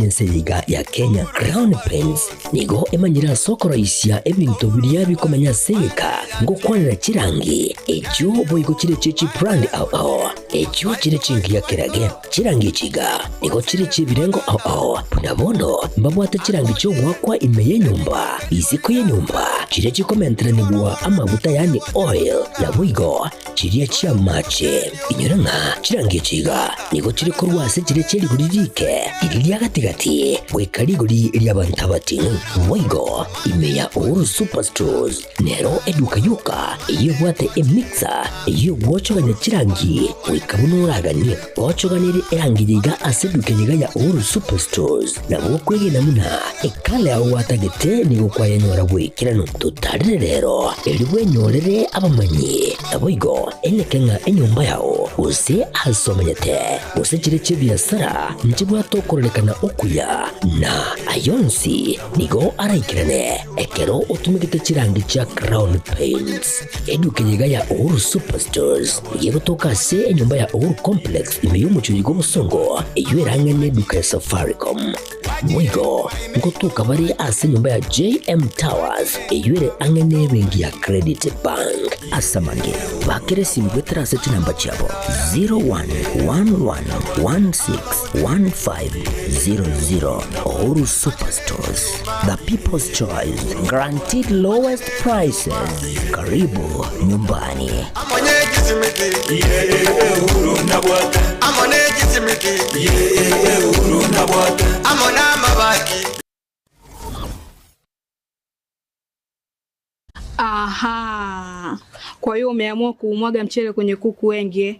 y'ense eye iga ya Kenya. Crown Paints nigo emanyire ase okoroisia ebinto biria bikomenya ase egeka, ngokwanera chirangi echio boigo chire chie chibrand ao ao, echio chire chingiya kerage. Chirangi echi iga nigo chire chi'ebirengo ao ao, buna bono mbabwate chirangi chi'ogoakwa ime y'enyomba, isiko y'enyomba, chiria chikomenteranigwa amaguta yaani oil, naboigo chiria chi'amache. Inyora ng'a chirangi echi iga nigo chire korwa ase chiria chie rigori riike, riria ria gati-gati, goika rigori ri'abanto abating'u. Boigo ime ya Uhuru Superstores nero eduka yoka eyio ebwate emixer eyio egwochogania chirangi goika buna oraganie. Ochoganirie erangi eye iga ase eduka eye iga ya Uhuru Superstores, nabo okwegena buna ekala yao gwatagete nigo kwayenyora bw'ekeranu. Totarire rero, erio bwenyorere abamanyi, naboigo eneke ng'a enyomba yao, gose aase omenyete, gose chire chi'ebiasara nchibwate okororekana okuya, na ay'onsi nigo araikerane ekero otumegete chirangi chia Crown Paints. Eduka eye iga ya Uhuru Superstores nigo egotoka ase enyomba ya Uhuru Complex ime y'omochie oyo bw'obosongo, eyio ere ang'e n'eduka ya Safaricom. Boigo ngotoka bare ase enyomba ya JM Towers eyio ere ang'e n'ebenki ya Credit Bank. Ase amange, bakera esimi goetera ase chinamba chiabo 0111161500. Uhuru Superstores, the people's choice, guaranteed lowest prices. Karibu nyumbani. Aha, kwa hiyo umeamua kuumwaga mchele kwenye kuku wengi eh?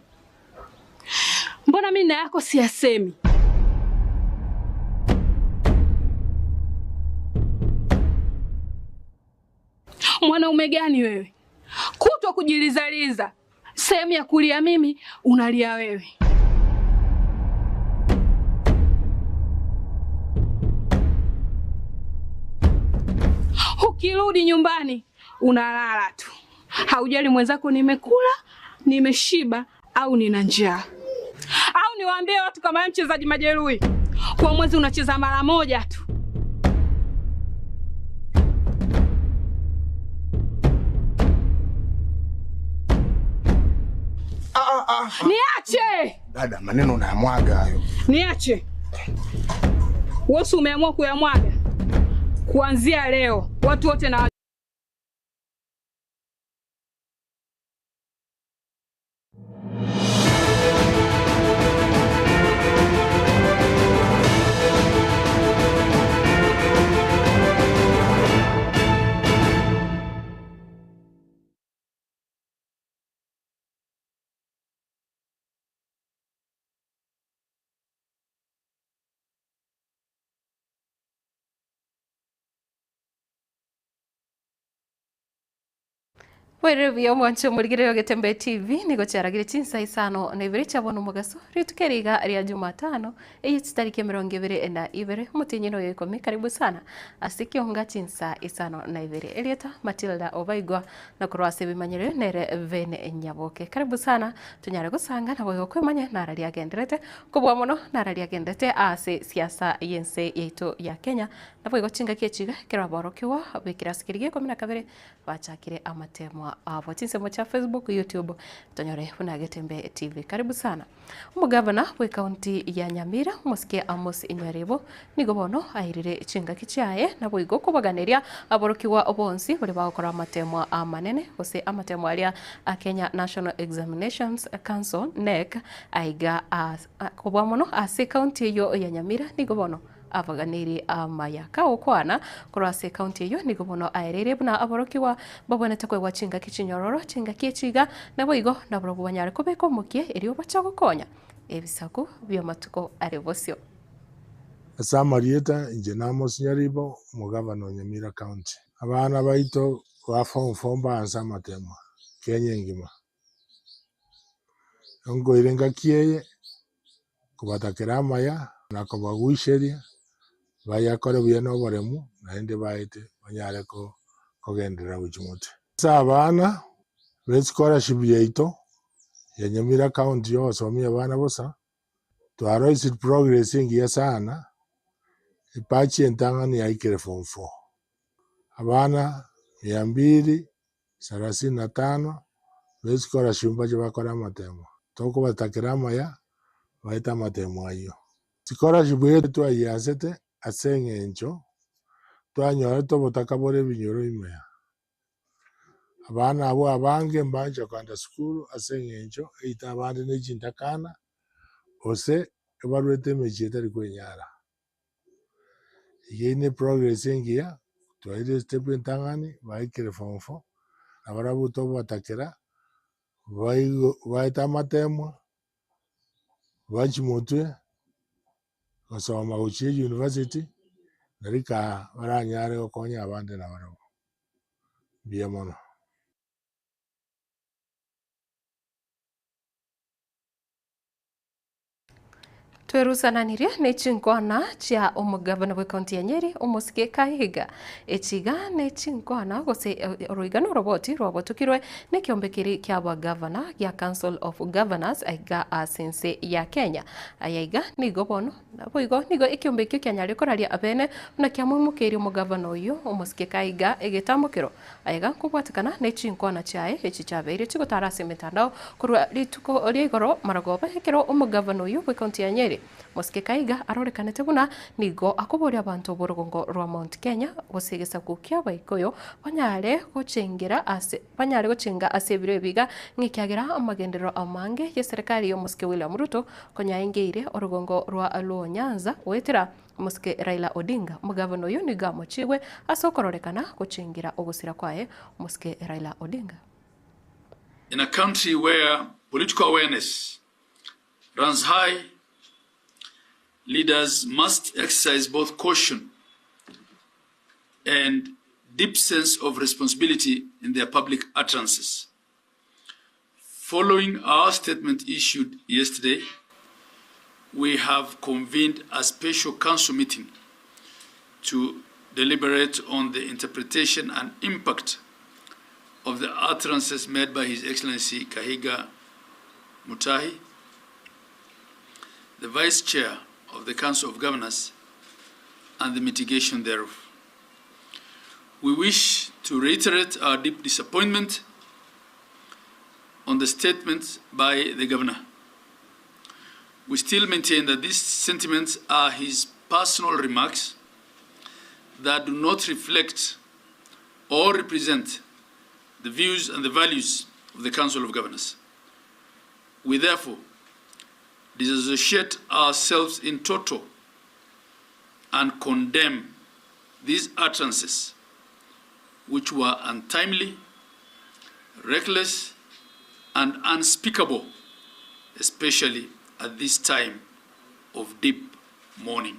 Mbona mimi na yako siyasemi? Mwanaume gani wewe? Kutwa kujilizaliza, sehemu ya kulia mimi unalia wewe. Ukirudi nyumbani unalala tu, haujali mwenzako nimekula, nimeshiba au nina njaa. Au niwaambie watu kama wewe mchezaji majeruhi, kwa mwezi unacheza mara moja tu. Niache! Dada, maneno unayamwaga hayo. Niache. Wewe umeamua kuyamwaga. Kuanzia leo watu wote na Bwairire buya omwancho omorigereria Ogetembe TV, nigo chiaragire chinsa isano na ibere chia bono omogaso, rituko eri iga ria Jumatano, eye chitariki emerongo ebere na ibere, omotienyi noyo ikomi, karibu sana ase ekionga chinsa isano na ibere. Erieta Matilda Obaigwa, na korwa ase ebimanyerero nere Ben Nyaboke. Karibu sana tonyare gosanga naboigo kwemanya nara riagenderete kobua mono nara riagenderete ase siasa y'ense yaito ya Kenya, naboigo chingaki echi iga ekero aborokigwa b'ekerasi keria gia ikomi na kabere bachakire amatemwa abo. Chinsemo chia Facebook, YouTube, tonyore buna Getembe TV. Karibu sana. Omogavana bw'ecounty ya Nyamira, omosike Amos Nyaribo, nigo bono airire chingaki chiaye naboigo kobaganeria aborokigwa bonsi baria bagokora amatemwa amanene gose amatemwa aria a Kenya National Examinations Council, KNEC, aiga kobua mono ase ecounty eyio ya Nyamira nigo bono Abaganeri amaya. Kagokwana korwa ase ekaunti eyio nigo bono aereire buna aborokigwa babwenerete koegwa chingaki chinyororo, chingaki echi iga, naboigo nabarobwo banyare kobeka omokia erio bache gokonya ebisaku bi'amatuko are bosio. Ase amarieta, inche n'Amos Nyaribo, omogavana o Nyamira County. Abana baito ba form four mbaanse amatemwa Kenya engima. Nkoira engaki eye kobatakera amaya na kobaguicheria bayakore buya na oboremu, naende baete banyare kogenderera gochia motwe. Ase abana be scholarship yaito ya Nyamira County yogosomia abana bosa, twaroisirie progress engiya sana. Ebatch entang'ani yaikire form four, abana mia mbili sarasini na tano be scholarship mbache bakore amatemo. Tokobatakera amaya baete amatemo ayio. Scholarship eye twayiasete ase eng'encho twanyorete obotaka bore ebinyoro ime. Abana abwo abange mbancha kogenda sukuru ase eng'encho eito abande ne chintakana, gose ebarwete emechie etari kwenyara. Eyio ne progress engiya, twairire estep entang'ani, baikire form four, nabarabwo tobatakera, baigo baete amatemwa, bachie motwe, gosoma gochia euniversity, nari kaa baranyare gokonya abande nabarabwo. Mbuya mono. Twerusananirie ne chinkwana chia omogabana bw'ekaunti ya Nyeri, omosike Kahiga. Echi iga ne chinkwana gose oroiga noroboti rwabotukirwe nekeombe keria ki'abagavana gia Council of Governors aiga ase ense ya Kenya. Aya iga nigo bono Naboigo nigo ekeombe ekio kianyarire koraria abene buna kiamoimokeirie omogavana oyio omosike Kahiga egetambokero. Aiga nkobwatekana ne chinkwana chiaye echi chiabeire chigotara ase emetandao korwa rituko ria igoro marogoba ekero omogavana oyio bw'ecounty ya Nyeri Mosike Kahiga arorekanete buna nigo akoboria abanto b'orogongo rwa Mount Kenya gose egesaku ki'Abaikoyo banyare gochengera ase banyare gochenga ase ebiro ebi iga ng'ekiagera amagenderero amange y'eserekari y'omosike William Ruto konya aengeire orogongo rwa Luo Nyanza goetera Omosike Raila Odinga, omogavana oyio nigo amochigwe ase okororekana gochengira ogosira kwaye Omosike Raila Odinga. In a country where political awareness runs high, leaders must exercise both caution and deep sense of responsibility in their public utterances. Following our statement issued yesterday, we have convened a special council meeting to deliberate on the interpretation and impact of the utterances made by His Excellency Kahiga Mutahi, the Vice Chair of the Council of Governors, and the mitigation thereof. We wish to reiterate our deep disappointment on the statements by the governor. We still maintain that these sentiments are his personal remarks that do not reflect or represent the views and the values of the Council of Governors. We therefore disassociate ourselves in toto and condemn these utterances, which were untimely, reckless, and unspeakable, especially at this time of deep mourning.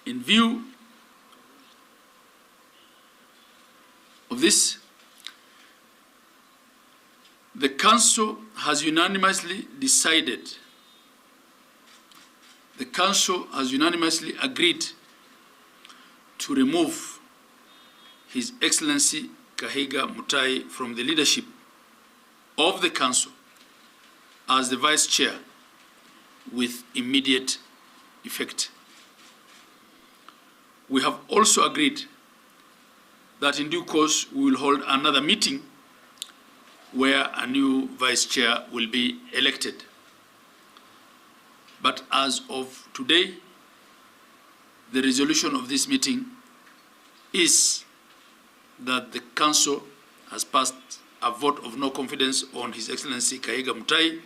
In view of this, the Council has unanimously decided, the Council has unanimously agreed to remove His Excellency Kahiga Mutai from the leadership of the Council as the Vice Chair with immediate effect. We have also agreed that in due course we will hold another meeting where a new Vice Chair will be elected. But as of today, the resolution of this meeting is that the Council has passed a vote of no confidence on His Excellency Kahiga Mutai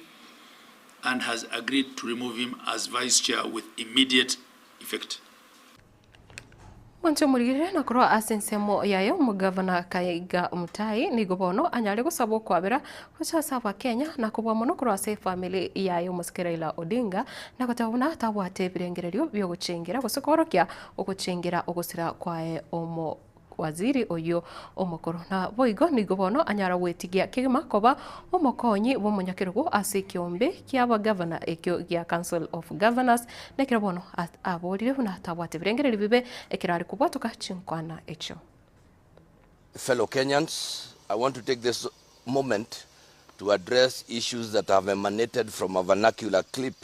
and has agreed to remove him as Vice Chair with immediate effect. Mwanche omorigirire na korwa ase ensemo yaye omogavana Kahiga Mutai nigo bono anyare gosaba okwabera gocha ase Abakenya na kobua mono korwa ase efamiri yaye omosike Raila Odinga na goteba buna tabwate ebirengererio biogochengera gose koorokia ogochengera ogosira kwaye omo Waziri oyio omokoro. Na boigo nigo bono anyara gwetigia kegima koba omokonyi bw'omonyakerogo ase ekeombe ki'abagavana ekio gia Council of Governors, nekero bono aborire buna tabwate ebirengererio bibe ekero are kobwatoka chinkwana echio. Fellow Kenyans, I want to take this moment to address issues that have emanated from a vernacular clip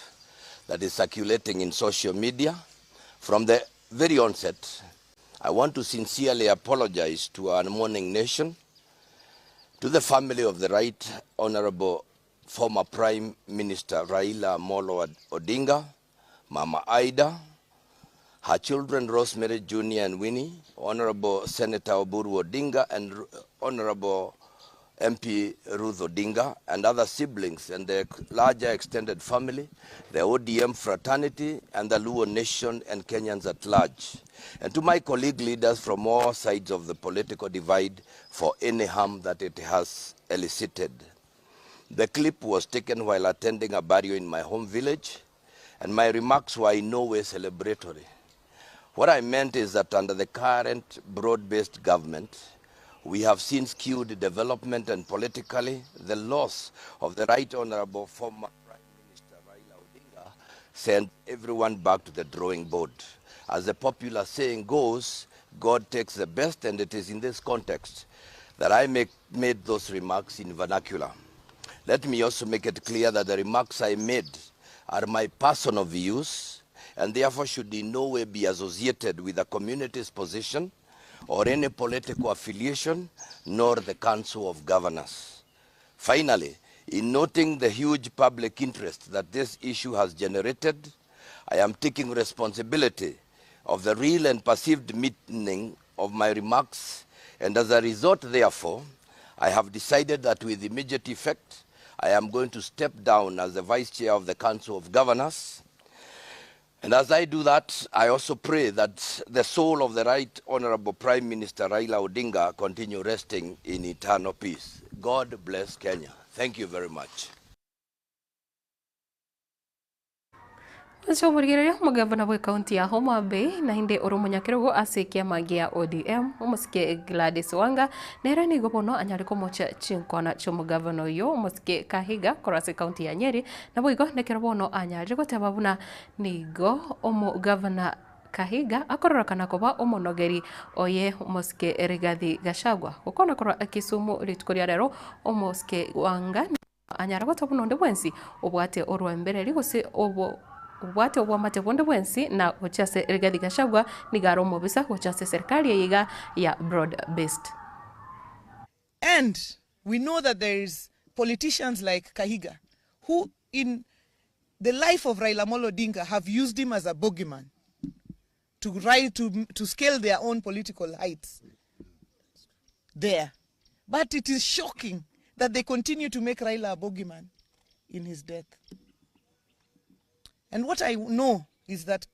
that is circulating in social media From the very onset, I want to sincerely apologize to our mourning nation, to the family of the Right Honorable former Prime Minister Raila Amolo Odinga, Mama Ida, her children Rosemary Jr. and Winnie, Honorable Senator Oburu Odinga and Honorable MP Ruth Odinga and other siblings and the larger extended family, the ODM fraternity and the Luo nation and Kenyans at large. And to my colleague leaders from all sides of the political divide for any harm that it has elicited. The clip was taken while attending a burial in my home village, and my remarks were in no way celebratory. What I meant is that under the current broad-based government, we have seen skewed development and politically the loss of the Right Honorable former Prime Minister Raila Odinga sent everyone back to the drawing board. As the popular saying goes, God takes the best, and it is in this context that I made those remarks in vernacular. Let me also make it clear that the remarks I made are my personal views and therefore should in no way be associated with the community's position or any political affiliation, nor the Council of Governors. Finally, in noting the huge public interest that this issue has generated, I am taking responsibility of the real and perceived meaning of my remarks, and as a result, therefore, I have decided that with immediate effect, I am going to step down as the Vice Chair of the Council of Governors. And as I do that, I also pray that the soul of the Right Honorable Prime Minister Raila Odinga continue resting in eternal peace. God bless Kenya. Thank you very much. Ase omorigereria, omogavana bw'ekaunti ya Homa Bay naende ore omonyakerogo ase ekiama gia ODM, omosike Gladys Wanga, nere nigo bono anyare komocha chinkwana chi'omogavana oyio omosike Kahiga korwa ase ekaunti ya Nyeri, naboigo nekero bono anyarire goteba buna nigo omogavana Kahiga akororokana koba omonogeri oye omosike Rigathi Gachagua. Gokwana korwa Kisumu rituko ria rero, omosike Wanga nigo anyare goteba buna onde bwensi obwate orwembereri gose obo obwate obwamate bonde bwensi na gochia ase Rigathi Gachagua nigo are omobisa gochia ase eserikari eye iga ya broad based. And we know that there is politicians like Kahiga who in the life of Raila Amolo Odinga have used him as a bogeyman to rise to, to scale their own political heights there. But it is shocking that they continue to make Raila a bogeyman in his death. And what I know is that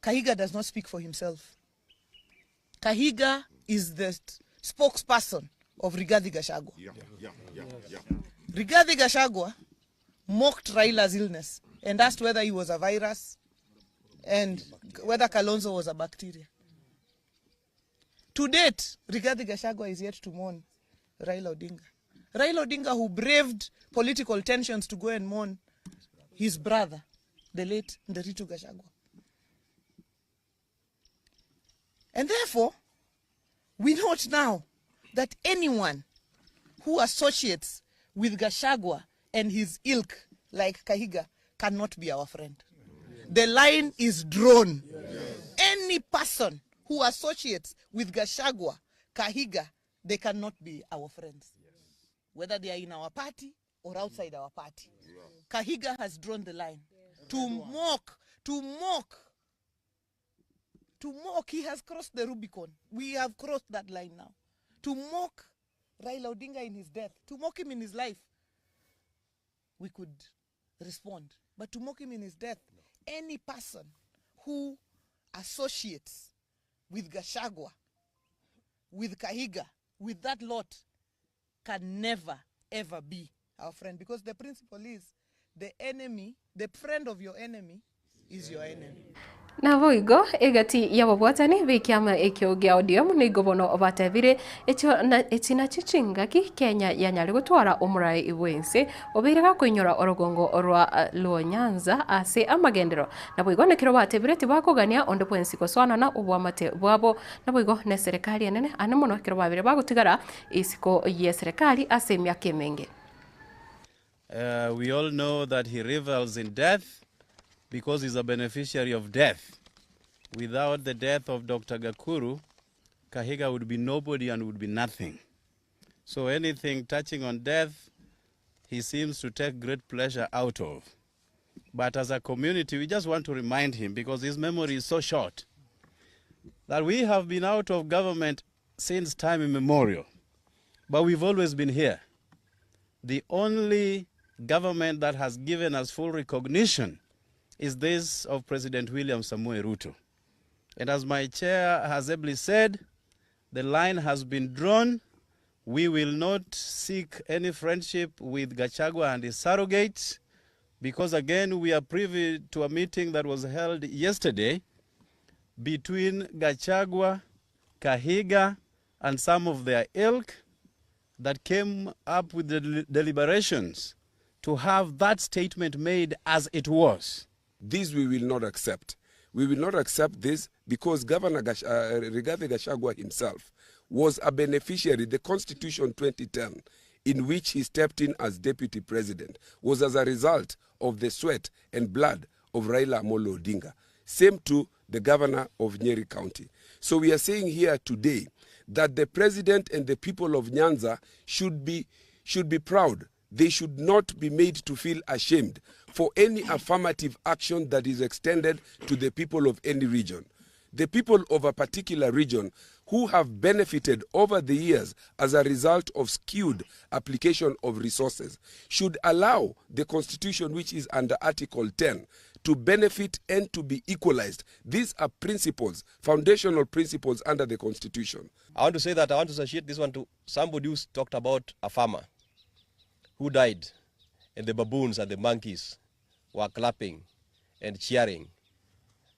Kahiga does not speak for himself. Kahiga is the spokesperson of Rigathi Gachagua. Rigathi Gachagua mocked Raila's illness and asked whether he was a virus and whether Kalonzo was a bacteria. To date, Rigathi Gachagua is yet to mourn Raila Odinga. Raila Odinga, who braved political tensions to go and mourn his brother, the late Nderitu Gachagua. And therefore, we note now that anyone who associates with Gachagua and his ilk, like Kahiga, cannot be our friend. The line is drawn. Any person who associates with Gachagua, Kahiga, they cannot be our friends. Whether they are in our party or outside our party. Kahiga has drawn the line. To mock, to mock, to mock, he has crossed the Rubicon. We have crossed that line now. To mock Raila Odinga in his death, to mock him in his life, we could respond. But to mock him in his death, any person who associates with Gachagua, with Kahiga, with that lot, can never, ever be our friend. Because the principle is the enemy, the friend of your enemy is your enemy. Naboigo egati y'ababwatani b'ekiama ekio gia ODM nigo bono batebire ekio na eki nakio chingaki Kenya yanyare gotwara omorai bwense obeire gakoinyora orogongo rwa Luo Nyanza ase amagendero naboigo nekero batebire tibakogania onde bwensi gosoanana obwamate bwabo naboigo na eserekari enene ane mono ekero babere bagotigara isiko ye serikali ase emiaka emenge. We all know that he revels in death because he's a beneficiary of death. Without the death of Doctor Gakuru, Kahiga would be nobody and would be nothing. So anything touching on death, he seems to take great pleasure out of. But as a community, we just want to remind him, because his memory is so short, that we have been out of government since time immemorial, but we've always been here. The only government that has given us full recognition is this of President William Samoei Ruto. And as my chair has ably said, the line has been drawn. We will not seek any friendship with Gachagua and his surrogates, because again, we are privy to a meeting that was held yesterday between Gachagua, Kahiga, and some of their ilk that came up with the deliberations to have that statement made as it was. This we will not accept. We will not accept this because Governor Rigathi Gachagua himself was a beneficiary. The Constitution 2010, in which he stepped in as deputy president, was as a result of the sweat and blood of Raila Amolo Odinga. Same to the governor of Nyeri County. So we are saying here today that the president and the people of Nyanza should be proud. They should not be made to feel ashamed for any affirmative action that is extended to the people of any region. The people of a particular region who have benefited over the years as a result of skewed application of resources should allow the Constitution, which is under Article 10, to benefit and to be equalized. These are principles, foundational principles under the Constitution. I want to say that I want to associate this one to somebody who talked about a farmer who died, and the baboons and the monkeys were clapping and cheering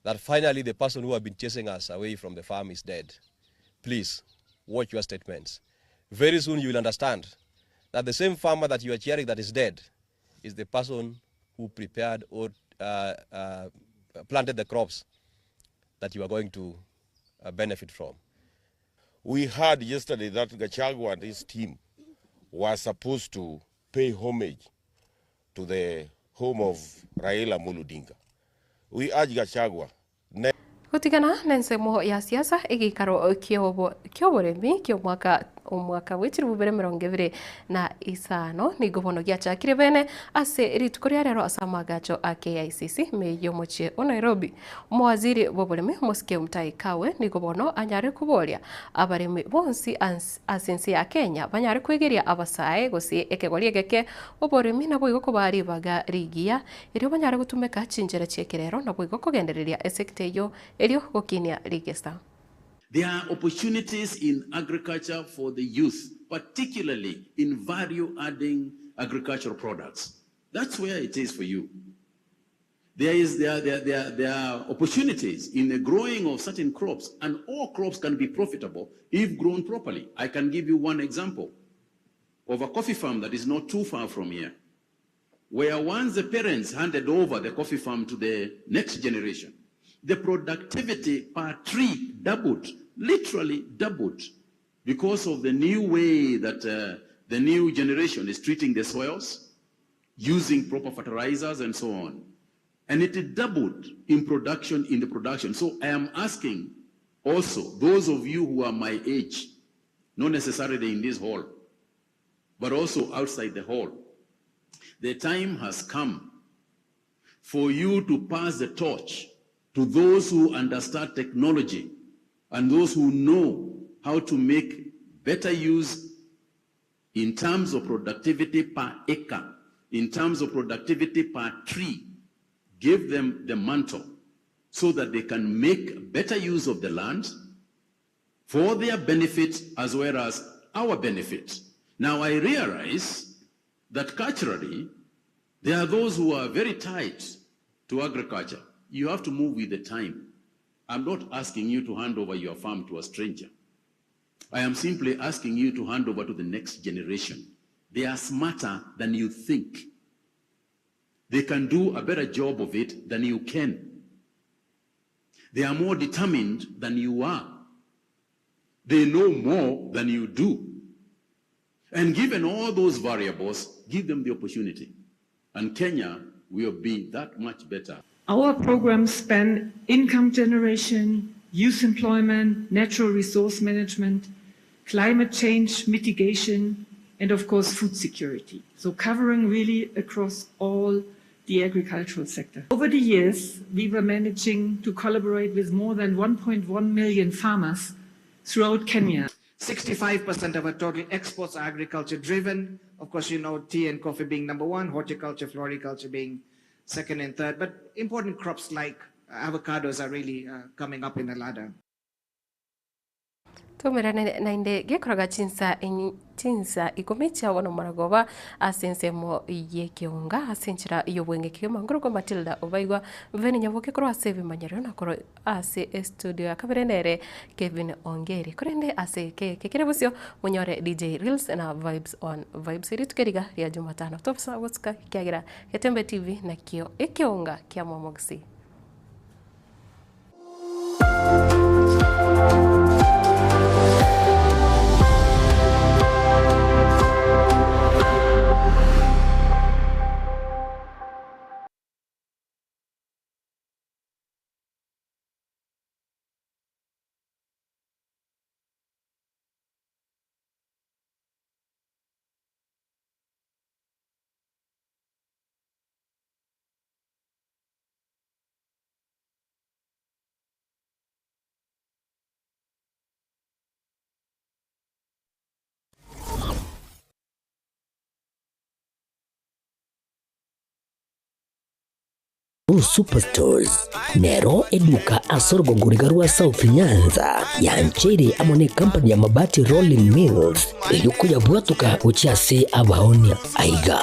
that finally the person who had been chasing us away from the farm is dead. Please, watch your statements. Very soon you will understand that the same farmer that you are cheering that is dead is the person who prepared or planted the crops that you are going to benefit from. We heard yesterday that Gachagua and his team were supposed to pay homage to the home of Raila Amolo Odinga. We urge Gachagua. Gutigana na nsemo ya siasa igikaro kioboremi kio mwaka omwaka w'echiribu bibere mirongo ibere na isano nigo bono giachakire bene ase rituko ria rero ase amagacho a KICC meyo mochie o Nairobi. Omowaziri bw'oboremi Mosike Mutahi Kagwe nigo bono anyare koboria abaremi bonsi ase ense ya Kenya banyare kwegeria abasae gose ekegori egeke oboremi nabo igo kobaa ribaga rigiya erio banyare gotumeka chinchera chiekerero nabo igo kogendereria esekta eyo erio gokinia rigesa. There are opportunities in agriculture for the youth, particularly in value-adding agricultural products. That's where it is for you. There are opportunities in the growing of certain crops, and all crops can be profitable if grown properly. I can give you one example of a coffee farm that is not too far from here, where once the parents handed over the coffee farm to the next generation, the productivity per tree doubled, literally doubled, because of the new way that the new generation is treating the soils, using proper fertilizers and so on. And it doubled in production, in the production. So I am asking also those of you who are my age, not necessarily in this hall, but also outside the hall, the time has come for you to pass the torch to those who understand technology and those who know how to make better use in terms of productivity per acre, in terms of productivity per tree. Give them the mantle so that they can make better use of the land for their benefit as well as our benefit. Now, I realize that culturally, there are those who are very tied to agriculture. You have to move with the time. I'm not asking you to hand over your farm to a stranger. I am simply asking you to hand over to the next generation. They are smarter than you think. They can do a better job of it than you can. They are more determined than you are. They know more than you do. And given all those variables, give them the opportunity. And Kenya will be that much better. Our programs span income generation, youth employment, natural resource management, climate change mitigation, and of course food security. So covering really across all the agricultural sector. Over the years, we were managing to collaborate with more than 1.1 million farmers throughout Kenya. 65% of our total exports are agriculture driven. Of course, you know, tea and coffee being number one, horticulture, floriculture being second and third. But important crops like avocados are really uh, coming up in the ladder. Toumerane naende gekoraga chinsa chinsa ikomi chia bono maragoba ase ensemo y'ekeunga ase enchera y'obwenge kegima. Nkorokwa Matilda Obaigwa Veni Nyaboke korwa ase ebimanyero na korwa ase estudio ya kabere nere Kevin Ongeri. Korende ase eke eke kere bosio monyore DJ Reels na Vibes on Vibes rituko eriga ria Jumatano. Tobusa gosuka ekiagera Getembe TV nakio ekeunga kia Momogusii. Blue Superstores nero eduka ase orogongo riga rwa South Nyanza yancheire amo ne company ya Mabati Rolling Mills erio koyabwatoka gochia ase abaonia. Aiga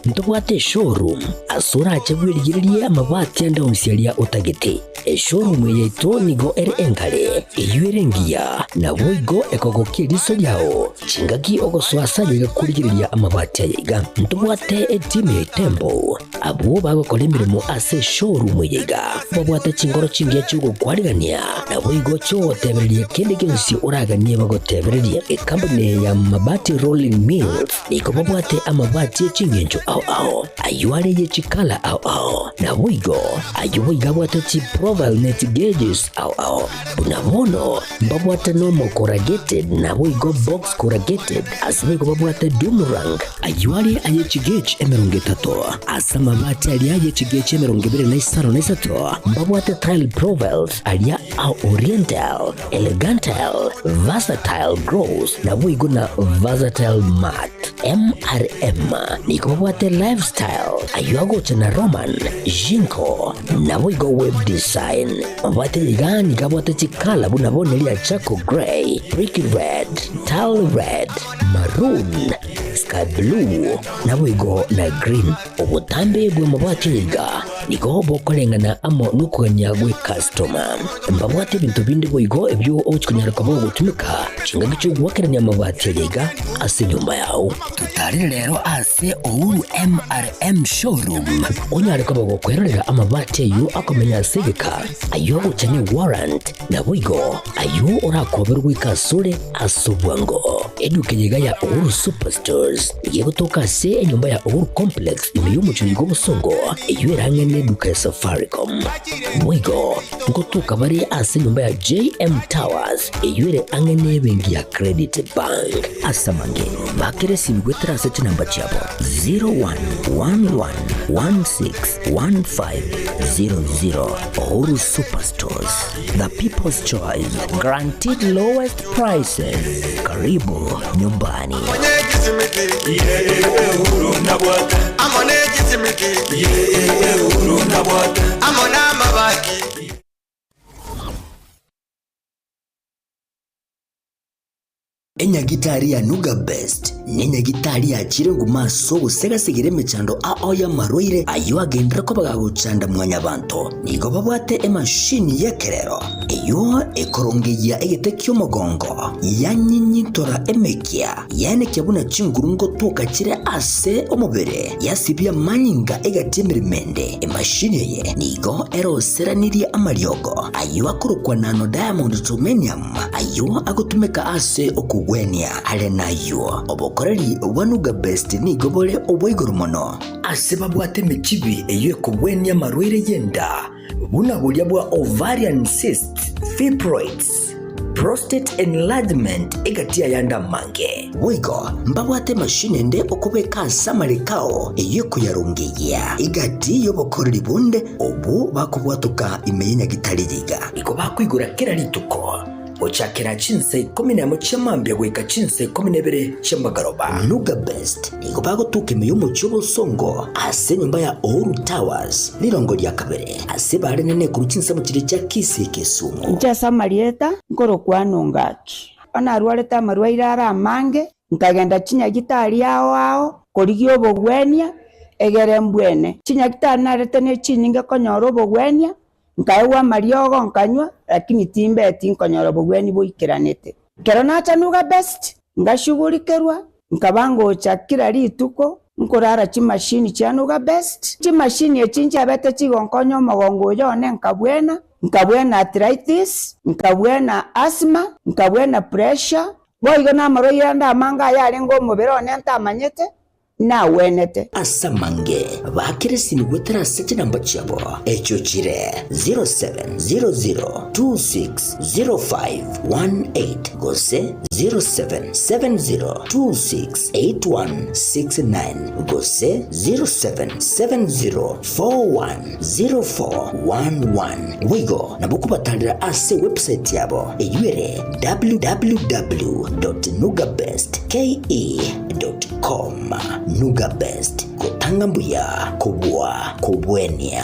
ntobwate eshowroom ase orache bwerigererie amabati ande onsi aria otagete. Eshowroom eye yaito nigo ere enkare, eyio ere engiya, naboigo ekogokia eriso riao chingaki ogosoa ase aye iga korigereria amabati aya iga. Ntobwate etimu ya Itembo Abwo bagokora emeremo ase eshowroom eye iga babwate chinkoro chingiya chi'ogokwarigania, naboigo chi'ogotebereria kende gionsi oraganie bagotebererie. Ekampuni eye ya Mabati Rolling Mills nigo babwate amabati e chingencho ao ao, ayio are ye chikala ao ao, naboigo ayio boigo abwate chiprofile ne chigeges ao ao. Buna bono mbabwate nomo corrugated naboigo box corrugated, ase boigo babwate doom rank, Ayio are aye chigechi emerongo etato, ase amabati aria aye chigechi emerongo ebere na isano na isato, mbabwate tile profiles aria a oriental, elegantal, versatile gloss, naboigo na versatile matte. MRM nigo babwate lifestyle, ayio agocha na Roman, Jinko, naboigo web design. Mabwate iga nigo abwate chikala buna bono eria charcoal grey, brick red, tile red, maroon, sky blue, naboigo na green. Obotambe bw'amabati iga nigo bokoreng'ana amo nokogania gw'ekastoma. Mbabwate ebinto binde boigo ebio ogochi konyara koba ogotumeka chingaki chi'ogoakerania amabati aria iga ase enyomba yao. Totarire rero ase Uhuru MRM Showroom onyare koba gokwerorera amabati ayio akomenya ase egeka, ayio agocha ne warrant, Naboigo ayio orakoberwe goika asore ase obwango. Eduka eye iga ya Uhuru Superstores nigo egotoka ase enyomba ya Uhuru Complex ime y'omochie oiga obosongo, eyio ere ang'e neduka ya Safaricom. Boigo ngotoka bare ase enyomba ya JM Towers eyio ere ang'e nebenki ya Credit Bank. Ase amange, bakera esimi goetera ase chinamba chiabo 0111161500. Uhuru Superstores, the people's choice, guaranteed lowest prices. Karibu nyumbani. Enyagitari ya Nuga Best nenyagitari yachire nguma ase ogosegasegera emechando ao y'amarwaire ayio agenderere koba gagochanda mwanyabanto. Nigo babwate emashini y'ekerero eyio ekorongeyia egete ki'omogongo, yanyinyintora emekia, yaenekia buna chinguru ngotoka chire ase omobere, yasibia amanyinga egati emeremo ende. Emashini eye nigo eroseranirie amariogo ayio akorokwa nano diamond germanium, Ayio agotumeka ase okogwenia. okogwenia. Are nayio, obokoreri bwa Nuga Best nigo bore obwa igoro mono. Ase babwate emechibi eyio ekogwenia amarwaire y'enda, buna boria bwa ovarian cysts, fibroids, prostate enlargement egati y'ayande amange. Boigo mbabwate emashini ende okobeka ase amareko ao eyio ekoyarongeyia egati y'obokoreri bonde obwo bakobwatoka ime ye nyagitari iga. Igo bakoigora kera rituko gochakera chinsa ikomi nemo chia mambia goika chinsa ikomi na ibere chia magoroba. Nuga Best nigo bagotuka ime y'omochie obosongo ase enyomba ya Uhuru Towers rirongo ria kabere ase barenene korwa chinsemo chiria chia Kisii Kisumu. Inche ase amarieta nkorokwa Nongaki. Bono narwarete amarwaire are amange, nkagenda chinyagitari ao ao korigia obogwenia, egere mbwene. Chinyagitari narete ne chinyinge konyora obogwenia, nkaegwa amariogo nkanywa, lakini timbeti nkonyora obogwenia boikeranete. Ekero nacha Nuga Best, ngashugurikerwa, nkaba ngocha kera rituko, nkorara chimashini chia Nuga Best. Chimashini echi nchabete chigonkonya omogongo oyo one nkabwena, nkabwena arthritis, nkabwena asthma, nkabwena pressure, boigo na amarwaire ande amange ayarenge omobere one ntamanyete, nagwenete. Ase amange baakera esimi goetera ase chinamba chiabo, echio chire 0700260518 gose 0770268169 gose 0770410411. Boigo nabo okobatarera ase ewebsite yabo eyio ere www.nugabestke.com. Nuga Best, gotanga mbuya kobua kobwenia.